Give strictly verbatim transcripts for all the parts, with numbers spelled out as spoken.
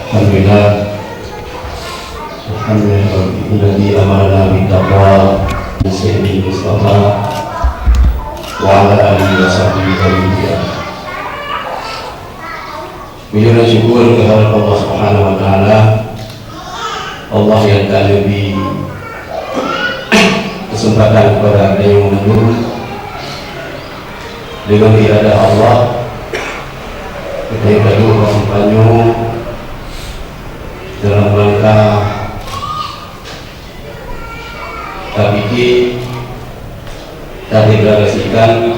Alhamdulillah. Alhamdulillah alladzi amarna bit taqwa bi sayyidil Mustafa wa ala alihi wa sahbihi wa sallam. Puji dan syukur keuhadrat Allah Subhanahu wa Taala, Allah nyang ka neubri keuseumpatan keupada geutanyoe mandum. Deungon irada Allah, geutanyoe ka duek bak teumpat nyoe dalam rangka tapike, tadeklarasikan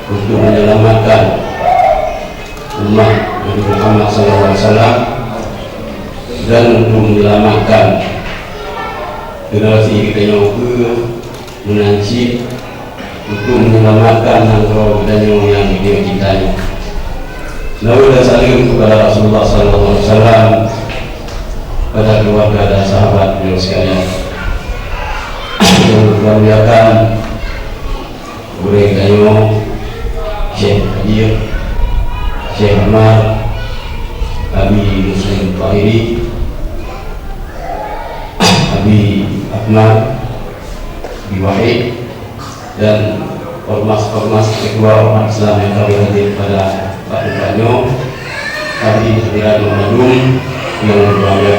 untuk menyelamatkan umat Nabi Muhammad sallallahu alaihi wasallam dan untuk menyelamatkan generasi geutanyoe keu meunan cit untuk menyelamatkan nanggroe geutanyoe nyang geutanyoe cintai. Salawat dan salam kepada Rasulullah sallallahu alaihi wasallam, pada keluarga dan sahabat beliau sekalian. Yang kami muliakan, gurèe geutanyoe, Syekh Kadir, Syekh Umar, Abi Muslim Tahiri, Abi Ahmad, Abi Wahid, dan ormas-ormas ketua umat Islam yang kami hadir pada waktu nyoe, kami hadirin mandum yang berbahagia.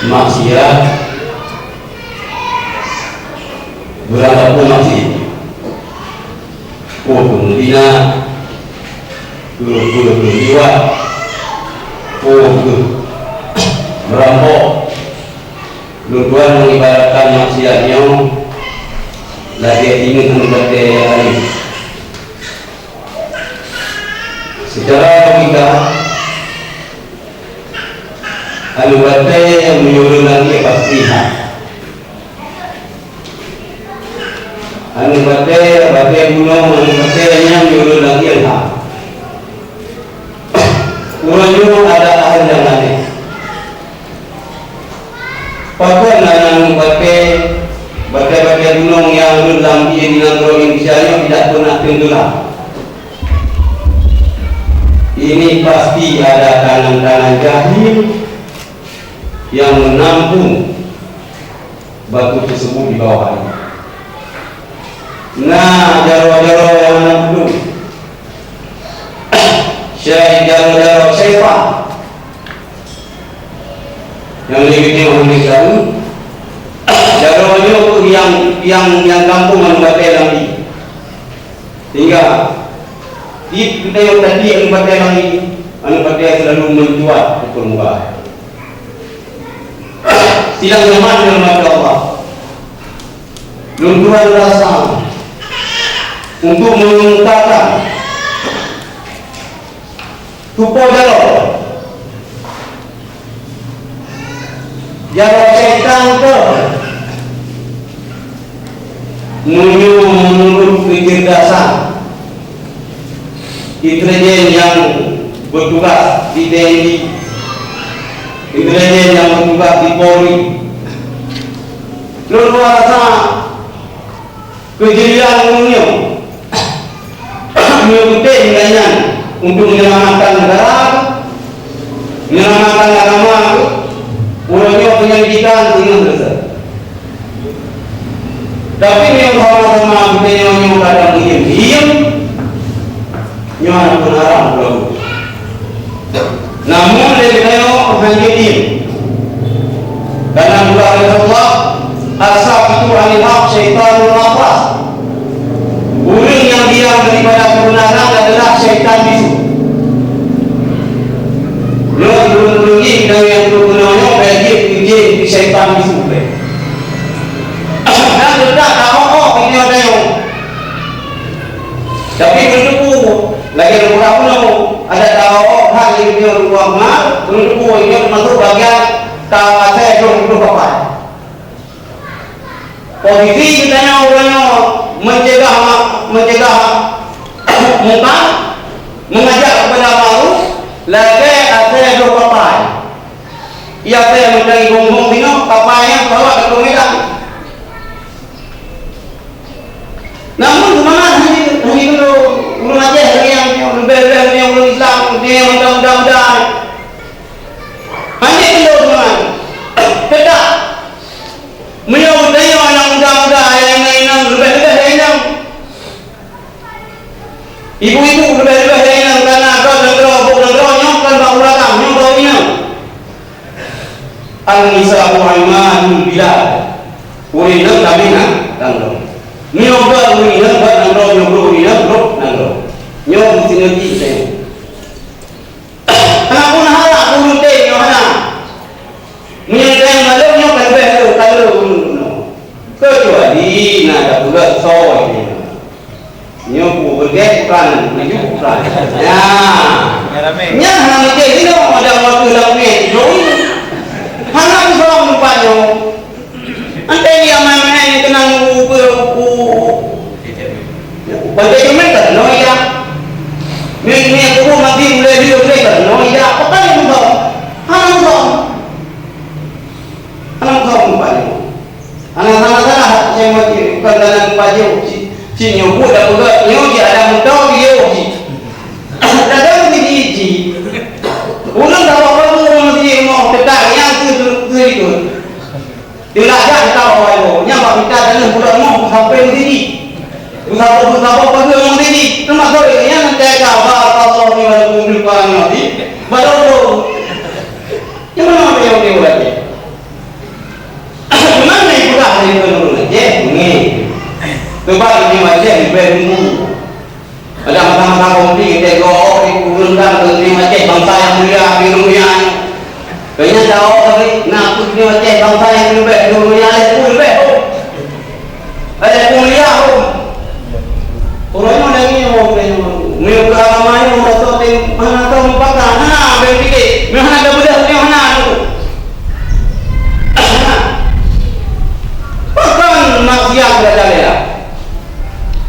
Maksiat, beurangkapeue maksiat. Peue keuh meuzina, peue keuh liwat, peue keuh meurampok. Lôn tuan mengibaratkan maksiat nyoe lagèe ingat batèe nyang rayeuk. Secara logika, aneuk batèe nyang meunyoe lôn langèt pasti hak. Aneuk batèe, batèe gunong, aneuk batèe nyang meunyoe lôn langèt hak. Uroe nyoe ada hal nyang aneh. Pakon na aneuk batèe, batèe-batèe gunong nyang rhot lam ié di nanggroe Indonesia nyoe tidak pernah tenggelam? Ini pasti ada tangan-tangan jahil yang menampung batu tersebut di bawah air. Na jaroe-jaroe nyang hana peudong, syai-, jaroe-jaroe syaitan. Nyang lé geutanyoe hana tahu, jaroe nyoe nyang, nyang, nyang gampông aneuk batèe lam ié. Sehingga tiep geutanyoe tadi aneuk batèe lam ié, aneuk batèe selalu mencuat u muka. Sidang jamaah yang dirahmati Allah, lôn tuan rasa untuk mengungkapkan tupo jaroe. Jaroe syaitan keuh. Meunyoe meunurot keucerdasan intelijen nyang bertugas di T N I, intelijen nyang bertugas di Polri, lôn rasa keujeulian ureueng nyoe, nyoe penting nyan untuk menyelamatkan negara, menyelamatkan agama, ureueng nyoe penyelidikan ingat beutôi. Tapi nyoe sama-sama geutanyoe nyoe kadang diem-diem, nyoe hana peunaram keulabu. Namun lé geutanyoe hana jeuet diem. Karena Allah, "As-sakitu 'anil haq syaitanun akhras." Ureueng nyang diam daripada kebenaran adalah syaitan bisu. Nyoe ureueng-ureueng nyang geutanyoe nyang keunoe nyoe bèk jeuet keu jih syaitan bisu bèk. Dan teutab taho-ho geutanyoe. Tapi meunyoe lagèe ureueng bunoe, adak taho-ho hak nyang geutanyoe ureueng bunoe, meunyoe nyoe teumasok bagian taasai dua puluh papan. Posisi geutanyoe uroe nyoe mencegah ma-, mencegah mungkar, mengajak kepada ma'ruf, lagèe asai dua papan. Iya asai mencari gonggong sinoe, papan nyan bawa ke Medan. Namun, seumangat hana, hana jeuet keu lôn, Ibu-ibu leubeh-leubeh nyang na, na, na, na, na, na, nyoe kon bak uroe nyoe, kon bak uroe nyoe, bak uroe nyoe. An-nisa'u imadul bilad. Ureueng inong ka bina nanggroe. Nyoe buet ureueng inong buet nanggroe, nyoe buet ureueng inong buet nanggroe. Nyoe meusinergi teuh. Hana pun harap ureueng teuh nyoe hana. Meunyoe teuh nanggroe nyoe ka leubeh le, ka le ureueng nyoe. Keucuali na tapeugah soe nyoe. Nyoe peugét bukan, maju bukan. Ya. Nyan hana mungkin, inoe ada waktu lam ni. Hana bisa lupa nyoe. Antai dia main-main ni kenang u-, u-, u-, u-, pantai Jumet kan, no, ya. Ni, ni aku pun mati mulai dia, mulai kan, no, ya. Apa kan yang kau? Hana kau. Hana kau lupa nyoe. Hana salah-salah nyang meucue, kon dalam bajée. Ci, ci nyoe buet dak peugah, nyoe ji ada meuto beliau ji. Kadang ji ji. Ulôn dak apa-apa tu ureueng ji mo teuka nyang tu tu tu itu. Tidak ada kita bawa itu. Nyang bak kita dalam budak mo sampai di sini. Beusabab-beusabab bagi ureueng di sini. Termasuk nyang teuka barakallahu fi wa lakum fil Qur'an azim. Baru tu. Yang mana yang dia buat? Meunan lé peugah lé keunoe Aceh, ngieng. Teuma di Aceh leubeh lunggu. Ada masa-masa konflik, kita go di ureueng kan di Aceh bangsa nyang mulia di dunia. Kayaknya tahu tapi nak di Aceh bangsa nyang leubeh di dunia lé pun leubeh. Ada pun mulia pun. Ureueng nyoe lagèe nyoe, ureueng nyoe. Meunyoe keu agama nyoe, ureueng nyoe tem-, hana tahu mupaka, hana bèk pike, meuhana tapeugah, meuhana tapeugah. Pakon maksiat merajalela?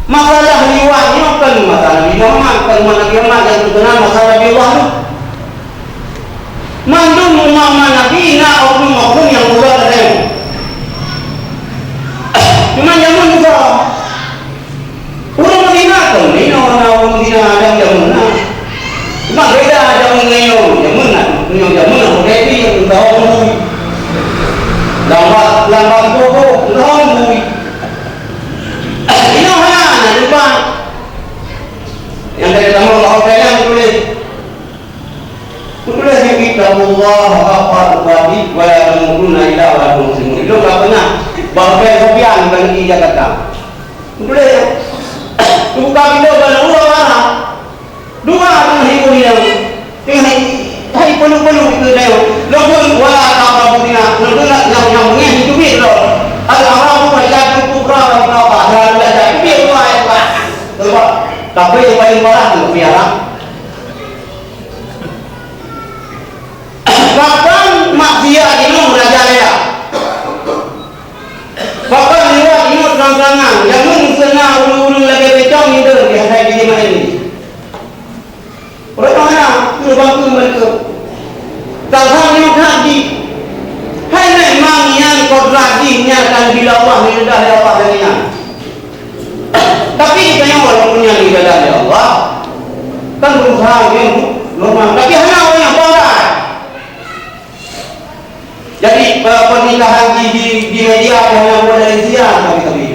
Masalah liwat nyoe kon masalah Nabi Muhammad, kon umat Nabi Muhammad nyang teukeunal masalah Nabi Allah nyoe. Mandum umat-umat Nabi na oknum-oknum nyang peugah lagèe nyoe. Cuma jameun Musa, ureueng Madinah kon inoe na ureueng Madinah nyang jameun na. Cuma beda jameun ngon nyoe, jameun na, nyoe jameun na model nyoe, entah ureueng bui. Lambat, lambat bobo, entah ureueng bui. Inoe hana, na lupa. Nyang tadi tamong bak hotel nyan tuléh. Beutôi lagèe, "Ittaqullaha haqqa tuqatih wa la tamutunna illa wa antum muslimun." Ilôn ka peunah bak Hotel Sofian bak di Jakarta. Beutôi lagèe, teubuka pintoe bak ureueng Arab. Dua teungoh hibur inong. Teungoh hai, hai peuluk-peuluk dikeue lé. Lôn kheun, "Wa la taqrabu zina." Lôn kheun, "Nyang, nyang beungéh jiteubiet lom." Al-Arabu asyaddu kufran wa nifaqan. Hana lôn aja teubiet dua ayat Quran. Teuba, tapi nyang paleng parah tu, piara. Pakon maksiat jinoe merajalela. Pakon liwat jinoe trang-trangan, jameun seuna ureueng-ureueng lagèe beucong ngideuen di asai jijimai nyan. Ureueng hana, keu bangku mereka. Tasam nyoe that jih. Hai memang nyan kodrat jih nyan akan bila Allah, nireudah lé Allah lagèe nyan. Tapi geutanyoe walaupun nyan ibadah lé Allah, kan berusaha nyoe normal. Tapi hana ureueng nyang pandai. Jadi, pe-, pernikahan di, di, di media hana buat dari siang, tapi, tapi.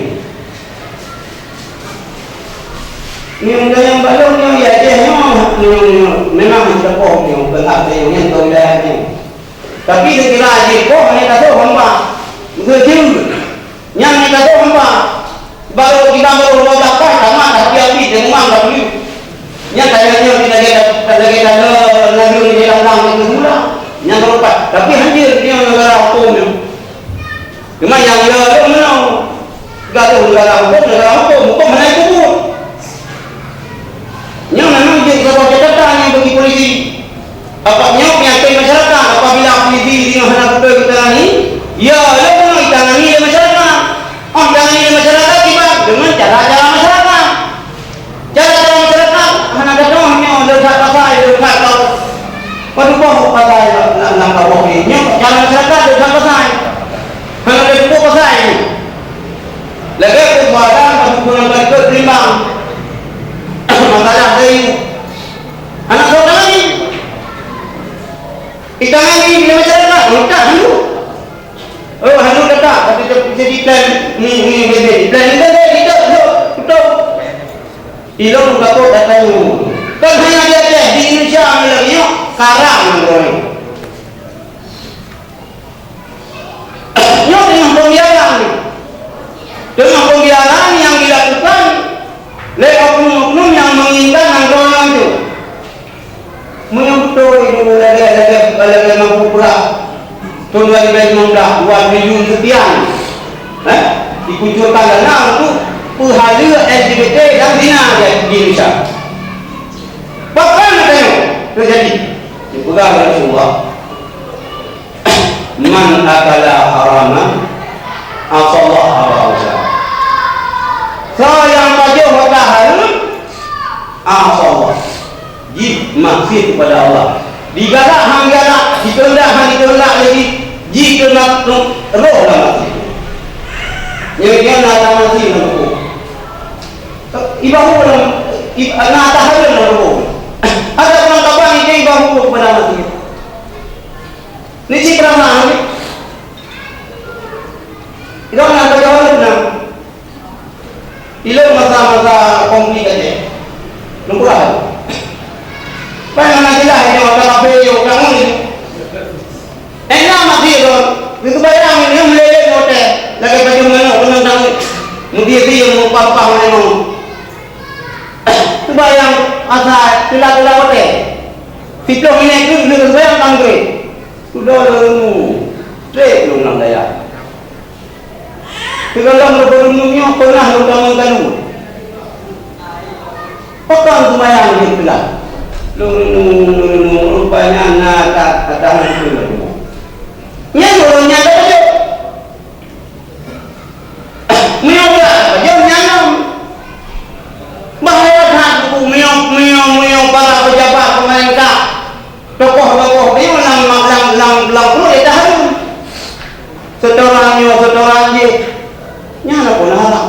Nyoe nyang balong nyoe ya jeh nyoe, nyoe, nyoe. Memang seudeukah nyoe, beulheueh nyoe, nyoe, nyoe, nyoe. Tapi seukira jih, boh, hana tasoe hamba. Beutôi jeuet. Nyan nyang tasoe hamba. Barô kita barô dua belas poin, tamat dah, api-api, teurimong dah beliau. Nyan tanya nyoe, kita lagi, kita lagi tanya, lagi di dalam dalam itu semula. Nyan berupat. Tapi hancur dia negara hukum nyoe. Cuma nyang dia tu menang. Gadoh negara hukum, negara hukum, hukum hana ikut. Nyoe memang jeuet saboh catatan nyang bagi polisi. Apa nyoe peunyakét masyarakat, apabila polisi singoh hana beutôi geutangani, ya, lé bunoe itangani lé masyarakat. Oh, itangani lé masyarakat kiban deungon cara-cara masyarakat. Cara-cara masyarakat hana gadôh nyoe leuhat pasai, leuhat kau. Padum boh pasai lam, lam kamoe nyoe. Nyoe cara masyarakat leuhat pasai. Hana lé pupuk pasai nyoe. Lagèe peumbadan bak buku nyang ka dikeue berimbang. Masalah tadi. Hana soe tangani. Itangani lé masyarakat, meukat hanu. Oh, hanu datang, tapi jadi plan ni, ni, ni, ni. Plan ni, ni, ni, ni, ni, ni. Ilôn ka pot datang nyoe. Kon hanya di Aceh, di Indonesia lagèe nyoe, karang nanggroe nyoe. Nyoe teungoh pembiaran. Teungoh pembiaran nyang dilakukan lé oknum-oknum nyang menginginkan nanggroe nyoe. Meunyoe beutôi lagèe, lagèe, lagèe mampu pula thôn dua ribu lima belas, dua triliun sekian, eh, dikucurkan dana untuk peuhaleue L G B T dan zina di Indonesia. Pakon geutanyoe teujadi? Dipeugah lé Rasulullah, "Man akala haraman, asallaha wa rasulih." Soe nyang pajoh hareuem, asallah, jih maksiat kepada Allah. Digalak han galak, dikeundak han dikeundak lé jih, jih keuneuk roh lam até. Nyang nyan na tamati lam buku. Ibahu lam, i-, na tahareuem lam buku. Ada ureueng kaban ide ibahu kepada maté. Ni cit peurasaan ni. Ilôn na bak jaweueb na. Ilôn masa-masa konflik Aceh. Lôn peugah. Pai hana jeulaih nyoe, ka kafé nyoe, ka ngon. Enak mati lôn. Geuseubayang nyoe meuleleh nyoe teh. Lagèe pajoh manok keunong tanggong. Meudieu-dieu meupah-pah ngon. Seubayang asa teulat-teulat watèe. Siplôh minèt keuh geuseubayang tanggong. Sudah lôn trép lôn lam dayah. Sigohlom lôn meureunueng nyoe peunah lôn tamong kalu. Pakon seumayang jeuet teulat? Lôn meureunueng, lôn meureunueng, rupanya na that, that, that, nyan ureueng nyan ka pajoh. Meunyoe ulah pajoh nyan lom. Bahaya that buku meunyoe, meunyoe, meunyoe para pejabat pemerintah. Tokoh-tokoh nyoe lam, lam, lam, lam pruet tahareuem. Setoran nyoe, setoran jih. Nyan na pun haram.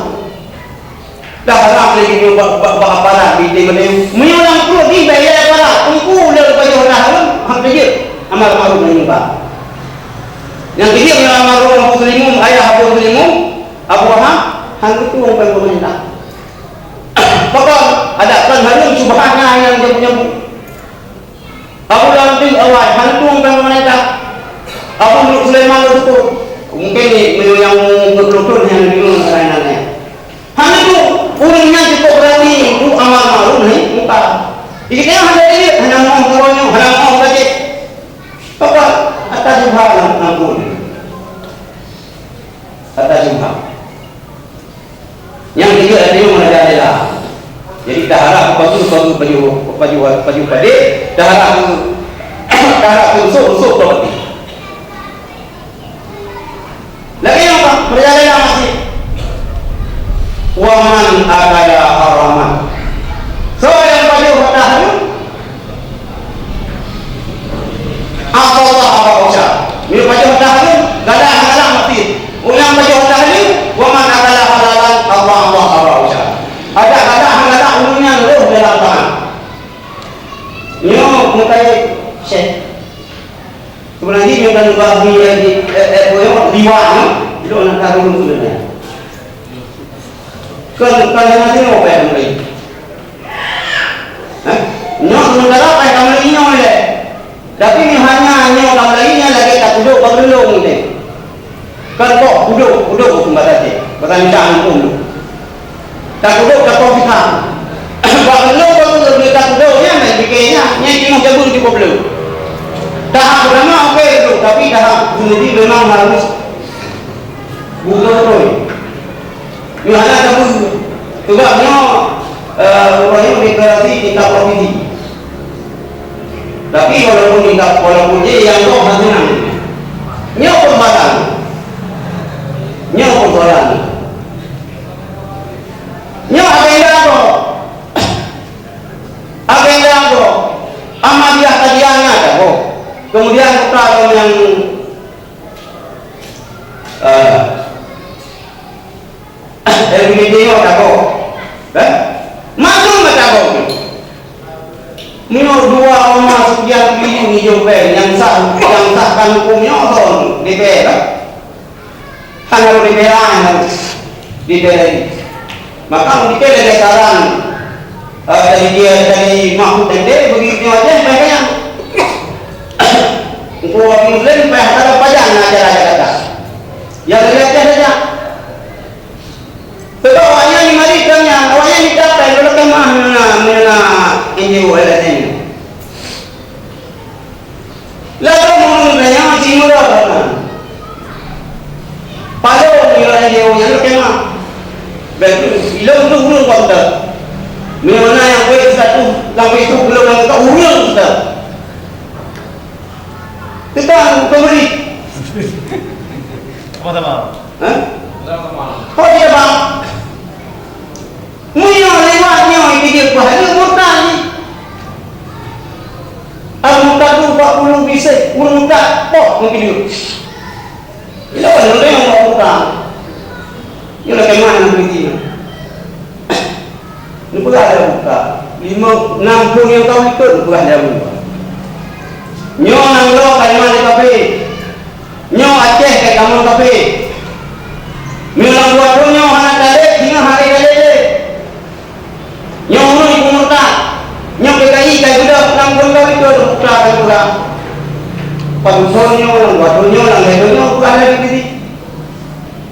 Dah haram lagi nyoe bak, bak, bak aparat di, di mana. Meunyoe lam pruet jih bèk lé aparat, teungku lé pajoh tahareuem, hana jeuet amar ma'ruf nahi mungkar. Nyang keujeuet ngon amar ma'ruf Abu Muslimun, ayah Abu Muslimun, Abu Wahab, hana jeuet ureueng pemerintah. Pakon, adak kon hareuem syubhat na nyang jambu-jambu. Abu Lam Teuh awai, hana tueng bang pemerintah. Abu Muluk Sulaiman lôn tutup. Mungkin ni, meunyoe nyang ngon keulutun nyang di rumah lain-lain. Hana tueng, ureueng nyan cukôp berani untuk amar ma'ruf nahi mungkar. Di kita hana ada duit, hana mau turun, hana mau gaji. Apa? Atas syubhat lam kampung. Atas syubhat. Nyang ketiga, ada yang merajalela. Jadi, taharap baju, baju, baju, baju, baju padé, taharap, taharap unsur-unsur properti. Lagi apa? Merajalela masjid. Wa man akala haraman. Soe nyang pajoh hareuem, Allah Aba Usha. Meunyoe pajoh hareuem, galak-galak mati. Ureueng pajoh hareuem, wa man akala halalan, Allah, Allah Aba Usha. Ada galak, galak ureueng nyan roh dalam tanah. Nyoe meukaji Syekh. Sebenarnya nyoe kan bahas di, di, eh, eh, boyong, liwat, eh. Itu anak tahu sebenarnya. Kan, kan yang nanti mau bayar kembali. Hah? Nyoe sementara paih kameuleueng nyoe lé. Tapi nyoe hanya nyoe kameuleueng nyan lagèe takudok bak geulong teuh. Kan kok kudok, kudok bahasa Aceh. Bahasa Minang pun. Takudok, takok kita. Bak geulong, bak geulong, takudok nyan, main pikir nyan, nyan cuma jabu cukup lé. Tahap pertama okey tu, tapi tahap kemudian memang harus buka betul. Nyoe hana tabu. Sebab nyoe, eh, uroe nyoe deklarasi tingkat provinsi. Tapi walaupun tingkat, walaupun je nyang gob hana seunang. Nyoe persoalan. Nyoe persoalan. Nyoe agenda gob. Agenda gob. Ahmadiyah Qadianiyah gob. Kemudian kita yang, eh, L G B T nyoe takot. Kan? Macam mana takot tu? Meunyoe dua koma sekian triliun nijôh bèe nyang sah, nyang sahkan huköm nyoe son D P R kan? Kan harôh D P R kan? D P R ri. Maka meunyoe D P R lagèe saran, Ah, dari dia, dari Mahfud M D, begitu aja, banyak. Engkau orang Muslim, banyak ada pajan acara Jakarta. Yang dari Aceh saja. Sebab awaknyan di mari tanya, awaknyan di Jakarta, kalau kemah, mana, mana, N G O L S M. Lalu ureueng tanya, si murah mana? Padahal nilai dia nyang kena. Betul, ilong tu ureueng kota. Memang yang baik satu, sampai itu belum yang tak ureueng kita. Kita pemberi. Sama-sama. Hah? Sama-sama. Kok dia, Bang? Meunyoe lewat nyoe, di dia pahala murtad ni. Al-murtadu empat puluh bise, ureueng murtad, poh mungkin dia. Bila orang yang mau murtad, dia nak kemana nanti? Ni peugah dia buka. Lima, enam puluh yang tahu itu, ni peugah dia buka. Nyoe nang lo kalimat kafir. Nyoe Aceh ka kamoe kafé. Meunyoe lam dua thôn nyoe hana tarek, singoh hana tarek lé. Nyoe ureueng ibu murtad. Nyoe P K I ka geudoh lam thôn ka itu ada putra dan putra. Padum thôn nyoe, lam dua thôn nyoe, lam lhèe thôn nyoe, bukan ada di sini.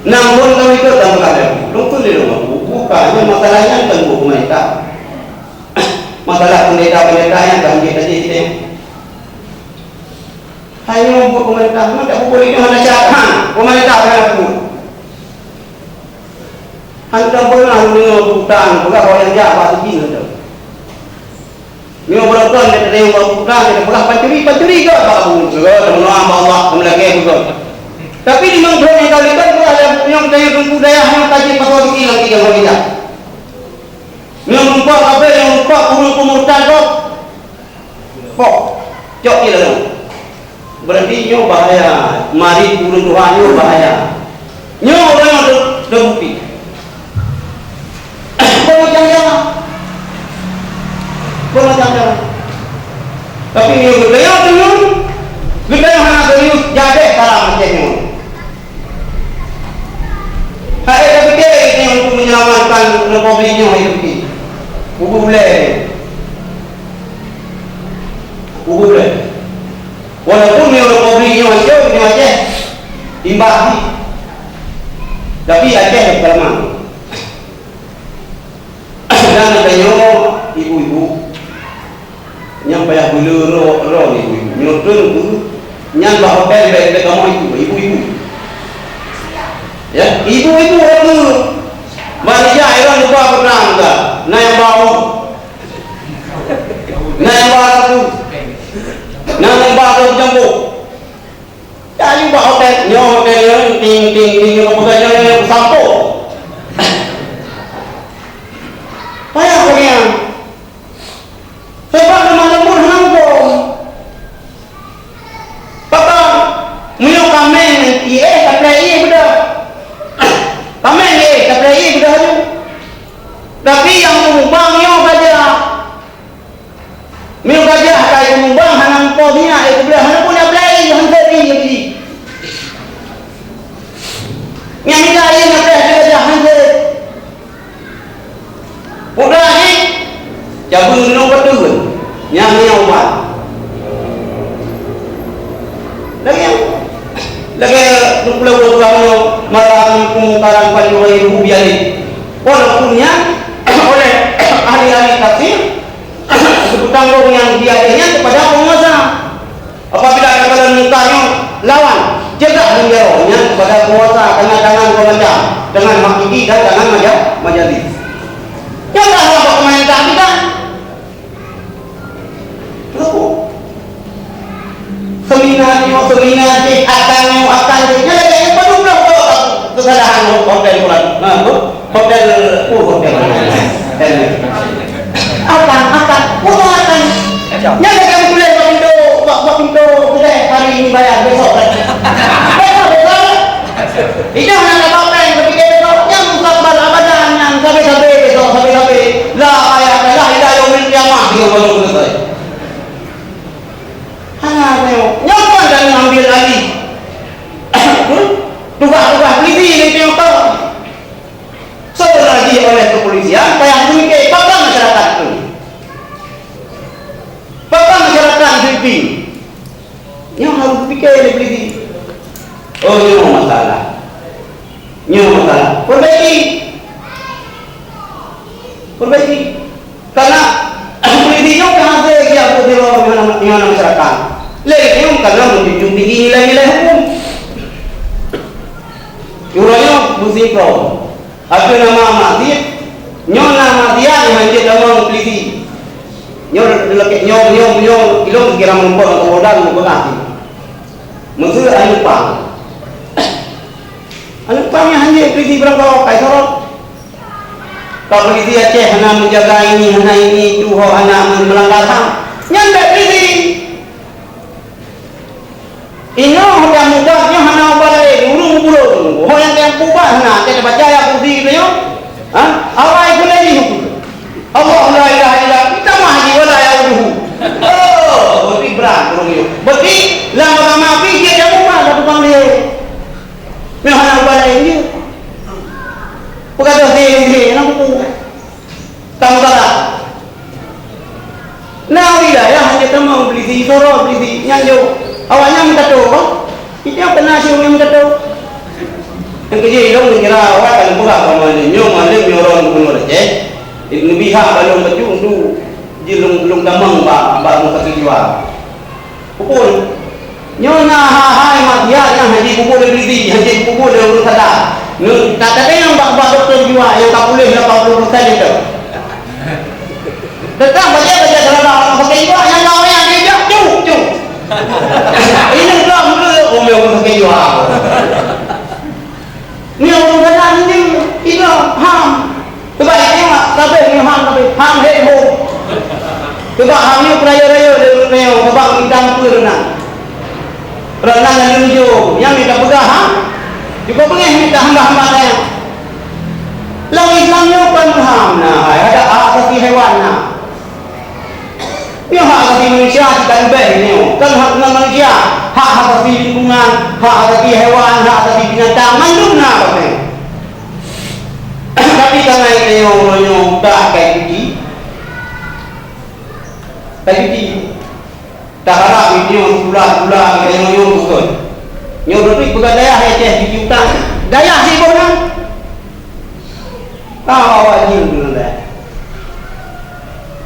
Enam thôn ka itu dan bukan ada. Lungkut di rumah. Bukan, nyoe masalah nyan kan bukan pemerintah. Masalah pendeta-pendeta nyan kan dia tadi kita. Hai nyoe buet peumeurintah, meunan tak peubuet lé nyoe hana syarat. Ha, peumeurintah hana peubuet. Hantom peunah lôn deungoe bak utang, peugah bak nyang jak bak sigi hantom. Nyoe beurokon gata tanyong bak utang, gata peugah pancuri, pancuri gét bak Abu. Gét, meunoe bak Allah, meulagèe gét. Tapi limong thôn nyang ka lheueh peugah lé Abu nyoe, geutanyoe teungku dayah nyoe ka jeuet pasoe diri lam tiga hôi ijak. Nyoe meurumpok kabeh, nyoe meurumpok ureueng peumurtad gob. Poh, cok ie lalu. Berarti nyoe bahaya. Mari ureueng tuha nyoe bahaya. Nyoe ureueng nyoe teubukti. Peumacam cara. Peumacam cara. Tapi nyoe geutanyoe teungeut, geutanyoe hana serius, jadeh cara macam nyoe. Hai, tapi dia ini untuk menyelamatkan republik nyoe, itu. Kubu ulèe. Kubu ulèe. Walaupun nyoe republik nyoe hancô, nyoe Aceh imbah jih. Tapi Aceh bukan lama. Dan tanyoe ibu-ibu nyang payah beu le ro-, ro ibu-ibu. Nyoe treun bu, nyan bak hotel bèk, bèk kamoe ibu, ibu-ibu. Ya, ibu-ibu aku. Bak nija iron lupa pernah muka. Na nyang bau. Na nyang bau aku. Na nyang bau aku campur. Jadi bak hotel, nyoe hotel nyoe, ting, ting, ting, nyoe, apa saja nyoe, nyoe, sapo. Payah lagèe nyan. Sebab lemah lembut hana huköm. Pakon, meunyoe kaméng ié, taplè ié beudôh. Kaméng ié, taplè ié beudôh aju. Tapi nyang peumubang nyoe gajah. Meunyoe gajah ka imeubang hana muphom nyan, eh, keublah hana pun ablai, hana jadi lagi. Nyang nilai ié nyan ablai gajah hana jadi. Udah ni, cabeueng nyoe beutôi. Nyang nyoe ubat. Lagèe, lagèe nukula ureueng nyoe, mara minkum munkaran falyughayyirhu biyadih. Walaupun nyan oleh ahli-ahli tafsir, Geutanggong nyang di ateueh nyan kepada penguasa. Apabila ada keadaan muka nyoe lawan, cegah dan jaroe nyan kepada penguasa, karena tangan dua macam, tangan hakiki dan tangan maja-, majazi. Cegah lah buat pemerintah kita. Kenapa? Seminar nyoe, seminar cit, akan nyoe, akan cit. Nyan lagèe nyan padum blah keu kesalahan hotel pulan. Ha, tu? Hotel, oh, hotel. Hotel. Akan, akan. Foto akan. Nyan lagèe nyan tuléh bak pintoe, bak, bak pintoe kedai hari ini bayar besok. Besok, besok. Itu nak dapat peng, tapi dia besok. Nyan mustaqbal abadan, nyan sabe-sabe besok, sabe-sabe. La ilaha illallah ila yaumil qiyamah. Dia baru selesai. Hana tengok. Nyoe kan dan ambil alih. Tugas-tugas polisi ni tengok tau. Sebenarnya oleh kepolisian, payah pemikir, pakon masyarakat tu. Perbaiki. Karena polisi nyoe ka hase jak buet teror ngon, ngon masyarakat. Lé nyoe karena meunjunjung tinggi nilai-nilai hukum. Uroe nyoe meusikrong. Ateueh nama maksiat, nyoe na maksiat nyang hanjeuet tamong polisi. Nyoe lakèe nyoe, nyoe, nyoe, ilôn kira meurumpok ngon Kapolda, meupeugah. Meuseu aneuk pang. Aneuk pang nyang hanjeuet polisi beurangkaho, ka isorot. Ka polisi Aceh hana meujaga ini, hana ini, tuho hana meulanggar ham. Nyan bèk polisi. Inoe ho nyang mubat nyoe hana ubat laén, ureueng muburoe. Ho nyang teuh mubat hana, teuh baca ya kursi geutanyoe. Ha? Awai keu lé jih. Allahu la ilaha illa, tamah jih wala yauduhu. Oh, berarti brat ureueng nyoe. Berarti lam agama pih jeuet nyang mubat ka tukang lé. Nyoe hana ubat laén jih. Peugah deh, deh, deh, nyang buku. Kamu kata, na wilayah hana tamong polisi, isorot polisi, nyan jok. Awaknyan meukato, bah? Itu yang pernah si ureueng meukato. Nyang keujeuet ilôn kira awak ka lôn peugah bak Mualem, nyoe Mualem nyoe droe gubernur Aceh. Neubi hak bak lôn bacut untuk jih lôn, lôn tamong bak, bak rumah sakit jiwa. Peue phôn, nyoe na hai-hai maksiat nyang hana jipeubuet lé polisi, hana jipeubuet lé ureueng sadak. Nyoe, tak teudeungoe bak, bak dokto jiwa nyang ka puléh lapan puluh persen itu. Teutap bajèe-bajèe salah bak sakét jiwa nyang ka awaknyan dijak, cuk, cuk. Ini belum, belum, oh, memang sakét jiwa. Nyoe ureueng salah nyoe, inoe, ham. Coba nyoe, kabeh nyoe ham, kabeh. Ham, hei, ho. Coba ham nyoe peurayeuk-rayeuk lé ureueng nyoe, coba mita peue na. Ureueng na lam jôk, nyan mita peugah, ha? Cuba beungéh mita hamba-hamba nyan. Lam Islam nyoe kon ham na, hai, ada hak asasi hewan na. Nyoe hak asasi manusia cit ka leubeh nyoe. Kon hak ngon manusia, hak asasi lingkungan, hak asasi hewan, hak asasi binatang, mandum na pakai. Tapi tangai nyoe, nyoe udah kai cuci. Kai cuci. Taharap nyoe sikula-sikula nyoe, nyoe bukon. Nyoe beutôi peugah dayah Aceh cuci utang. Dayah sibôh na. Ka awak jeuem keunoe lé.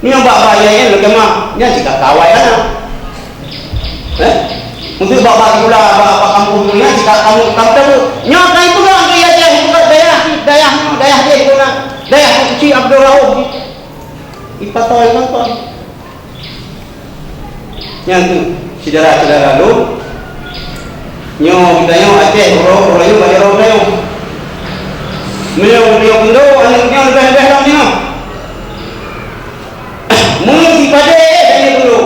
Nyoe bak-bak nyan, nyan lagèe ma, nyan cit ka kawai hana. Eh? Untuk bak-bak sikula, bak, bak kampung nyan cit ka kamu, kamu tahu. Nyoe ka ipeugah keu Aceh, ipeugah dayah, dayah nyoe, dayah jih keunan. Dayah Keuchik Abdul Rauf. Ipatoi nonton. Nyan keuh, syedara-syedara lôn, nyoe geutanyoe Aceh, uroe, uroe nyoe bak jaroe geutanyoe. Meunyoe geutanyoe peundo, aneuk nyoe leubeh-leubeh lom nyoe. Meunyoe sipadé, eh, tanyoe peundo.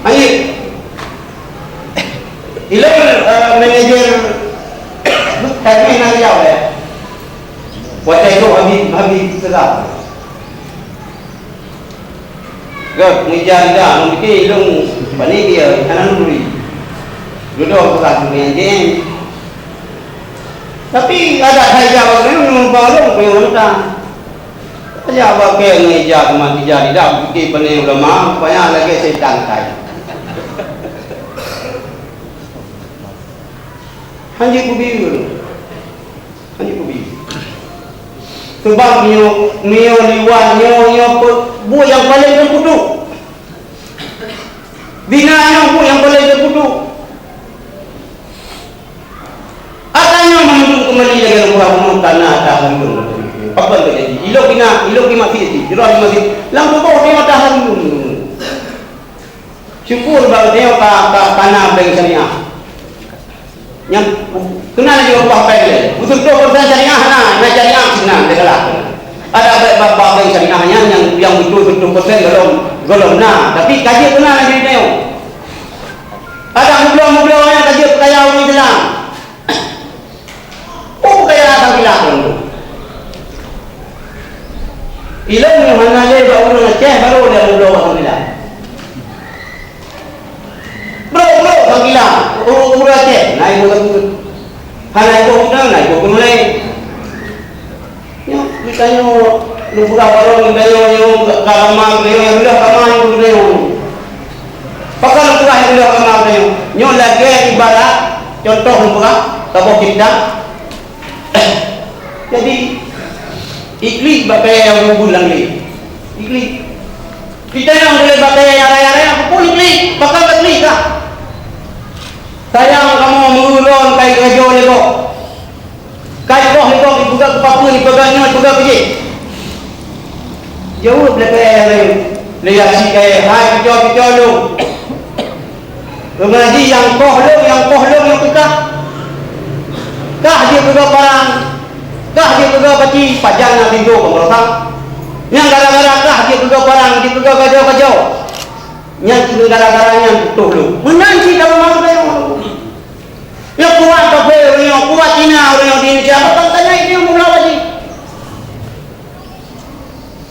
Anjing. Ilôn, eh, manajer H M I na Riau, eh. Watèe itu Habib, Habib Selam. Gèt, ngeja lidah, mungkin ilôn bani dia, hana nuri. Dudoe bukan ngeja. Tapi adat hai Jawa ni memang balong payung mentang. Aja bak kèe ngeja teuma ngeja lidah, mungkin bani ulama, rupanya lagèe setan kai. Hana kubi. Hana kubi. Sebab nyoe, nyoe liwan, nyoe, nyoe pe-, buet nyang paleng teukutuk. Zina nyoe buet nyang paleng teukutuk. Ata nyoe mandum keumbali lagèe ureueng bumoe kana ata hareuem. Apa teujadi? Ilok ina, ilok di masjid, di luar masjid. Lam tuboh dia ata hareuem. Syukur bak nyoe ka, ka, kana bank syariah. Nyan, keunan laju ubah bank lé. Beutôi-beutôi bank syariah na, na syariah sinan, teukalak. Ada bank, bank, bank syariah nyan nyang, nyang beutôi-beutôi persen golom, golom na. Tapi ka jeuet keunan laju nyoe. Ada mubloe-mubloe nyan ka jeuet kaya ureueng Islam. Oh, kaya asam kilat lom tu. Ilôn nyoe hana lé bak ureueng Aceh, baru lé mubloe asam kilat. Bro, bro, asam kilat. Ureueng, ureueng Aceh, na iboh satu. Hana iboh kita, na iboh keunoe. Nyoe, kita nyoe, lôn peugah barô, kita nyoe, nyoe, ka lama, kita nyoe, nyang reuloh ka ma nyoe, kita nyoe. Pakon lôn peugah nyang reuloh ka ma, kita nyoe. Nyoe lagèe ibarat, contoh lôn peugah, saboh cerita. Jadi, Iklik bak kayèe nyang bubun lam glé. Iklik. Kita nyang boleh bak kayèe nyang raya-raya, pun iklik, bakal iklik kah? Sayang kamoe meuuron kai geurejo lé gob. Kai goh lé gob, ipeugah keu papeuen, ipeugah nyoe, ipeugah keu jih. Jaweueb lé kayèe nyang laén. Lé Yasin kayèe, hai picoe-picoe lôn. Keumeunajih nyang koh lôn, nyang koh lôn nyang peugah. Kah jeuet peugah parang, kah jeuet peugah pati, pajan na pintoe peumeurasah. Nyang gara-gara kah jeuet peugah parang, jeuet peugah kajoe-kajoe. Nyang gara-gara nyan putôh lôn. Meunan cit dalam maksud nyoe. Nyang kuat kafé ureueng nyoe, kuat Cina ureueng nyoe di Indonesia, apa tanya itu yang mula lagi?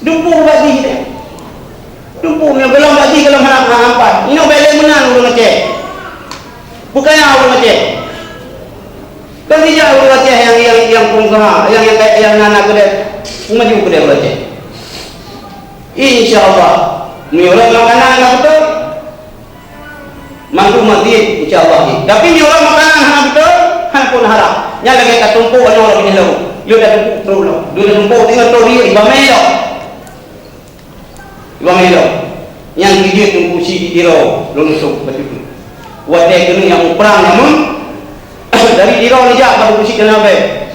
Dumpeue bak jih deh. Dumpeue meunyoe gohlom bak jih, gohlom hana meuhampan. Inoe bèk lé meunan ureueng Aceh. Bukaya ureueng Aceh. Kan dijak ureueng Aceh nyang, nyang, nyang pengusaha, nyang, nyang, nyang na, na keudè. Maju keudè ureueng Aceh. Insya Allah, meunyoe makanan ka beutôi, mandum masjid, insya Allah jih. Tapi meunyoe makanan hana beutôi, hana pun harap. Nyan lagèe ka tumpôk nyoe lom nyoe lom. Yôh dah tumpôk terus lom. Yôh dah tumpôk tinggai tu dia, ibamé lom. Ibamé lom. Nyan keujeuet Teungku Chik di Tiro, lôn usôk bacut. Watèe keuneuk nyang muprang namun, dari Tiro neujak bak Teungku Chik keunan bèe.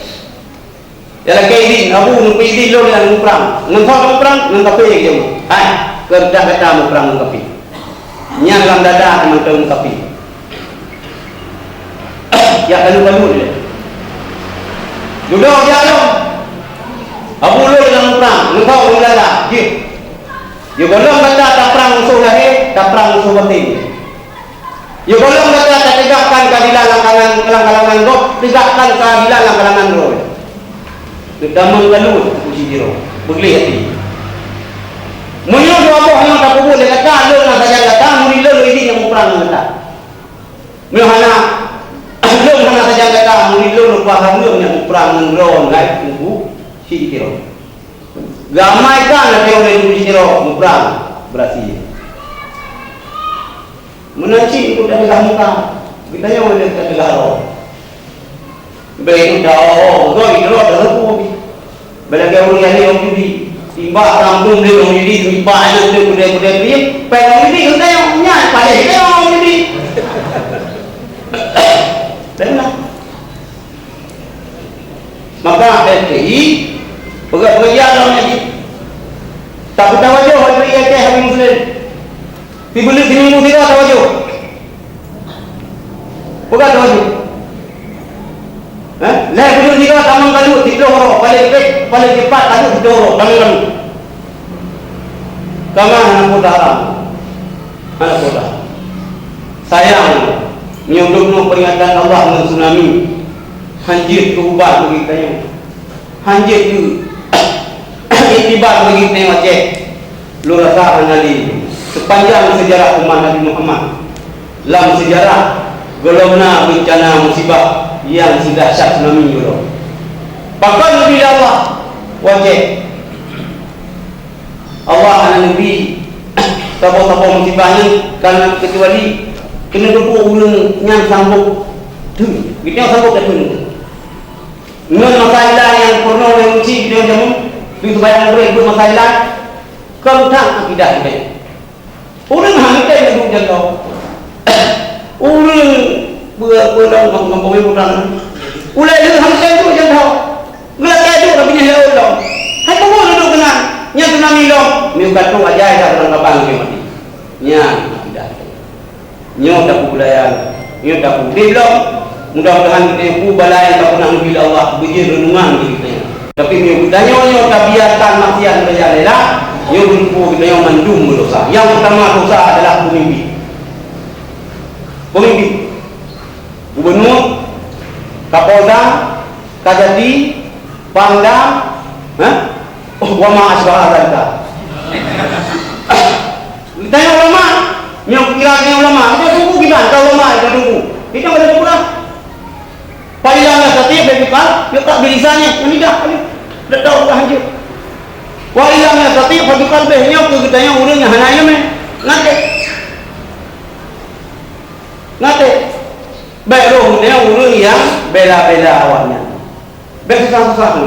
Nyang lakèe idin, Abu neupeuidin lôn lam muprang. Ngon soe muprang? Ngon kafé, geujaweueb. Hai, keuredak gata muprang ngon kafé. Nyan lam dada teumantong kafé. Jak kalu-kalu lé. Dudoe jak lom. Abu lôn lam muprang, ngon soe? Ngon dada. Jeuet. Jeuet gohlom gata taprang musoh lahé, taprang musoh baten. Ya, gohlom gata tateugakkan keadilan lam kalangan, lam kalangan gob, tegakkan keadilan lam kalangan droe. Teutamong lalu Teungku Chik di Tiro, beugleh até. Meunyoe dua boh nyoe tapeubuet lé gata, lôn na sajan gata, murit lôn idin nyang muprang ngon gata. Meunyoe hana, lôn hana sajan gata, murit lôn paham lôn nyang muprang ngon droe, ngon Teungku Chik di Tiro. Geuamai ka na teuh lé Teungku Chik di Tiro muprang, beurati. Meunan cit untuk tapeugah muka, geutanyoe lé tapeugah roh. Bèk itu dah oh, oh, beutôi, droe dah leupah. Bèk lagèe ureueng nyang lé ureueng judi. Timbak kampung lé ureueng judi, timbak aneuk lé budai-budai kriet, pèng ureueng judi geutanyoe, nyan paléh lé ureueng judi. Beuna. Maka F P I peugah peungajian lom nyan jih. Tapi tawajoh F P I Aceh, Habib Muslim. Sibuleuen siminggu tiga tawajoh. Peugah tawajoh. Eh? Lhèe buleuen tiga tamong kalut, siplôh uroe. Paléng pèh, paléng cepat kalut siplôh uroe, tamong kalut. Kama hana kuota haram. Hana kuota. Sayang, nyoe dum nyoe peringatan Allah ngon tsunami. Hanjeuet keu ubat bagi tanyoe. Hanjeuet keu iktibar bagi tanyoe Aceh. Lôn rasa hana lé. Sepanjang sejarah umat Nabi Muhammad, lam sejarah gohlom na beuncana musibah nyang sidahsyat tsunami gohlom. Pakon neubi lé Allah u Aceh? Allah hana neubi saboh-saboh musibah nyan kana keucuali keuneuk teupeu ureueng nyan sanggob theun. Geutanyoe sanggob tatheun. Ngon masa ilai nyang peurunoe lé Teungku Chik di jameun, di seumayang Maghrib buet masa ilai, kon that akidah geutanyoe. Ureueng hana tém duek jantoe. Ureueng beu-, beulang ngon, ngon peumimpén. Ulèe lheueh hana tém duek jantoe. Geulakèe duek ka binéh laôt lom. Hai peue duek keunan? Nyan tsunami lom. Meukato ajai dah dalam kaban lé mati. Nyan akidah. Nyoe tapeubudaya, nyoe tapeudeh lom. Mudah-mudahan geutanyoe peue bala nyang ka pernah neubi lé Allah beujeuet reunungan keu geutanyoe. Tapi meunyoe geutanyoe nyoe tabiarkan maksiat meureja lela, nyoe beureumpok geutanyoe mandum meudosa. Nyang peutama dosa adalah peumimpin. Peumimpin. Gubernur, Kapolda, Kajati, Pangdam, ha? Oh, wa ma asbaha dzalika. Geutanyoe ulama, nyang kira geutanyoe ulama, kita tunggu kita, kita ulama, kita tunggu. Kita boleh tunggu lah. Fa illam yastati' fa biqal-, yuqal bilisanih, yang tidak, ayo. Dah tahu dah hancur. Wa illam yastati' fa biqalbih, nyoe keu geutanyoe ureueng nyang hana iéleumé. Ngaté. Ngaté. Bèk roh geutanyoe ureueng nyang bela-bela awaknyan. Bèk susah-susah lé.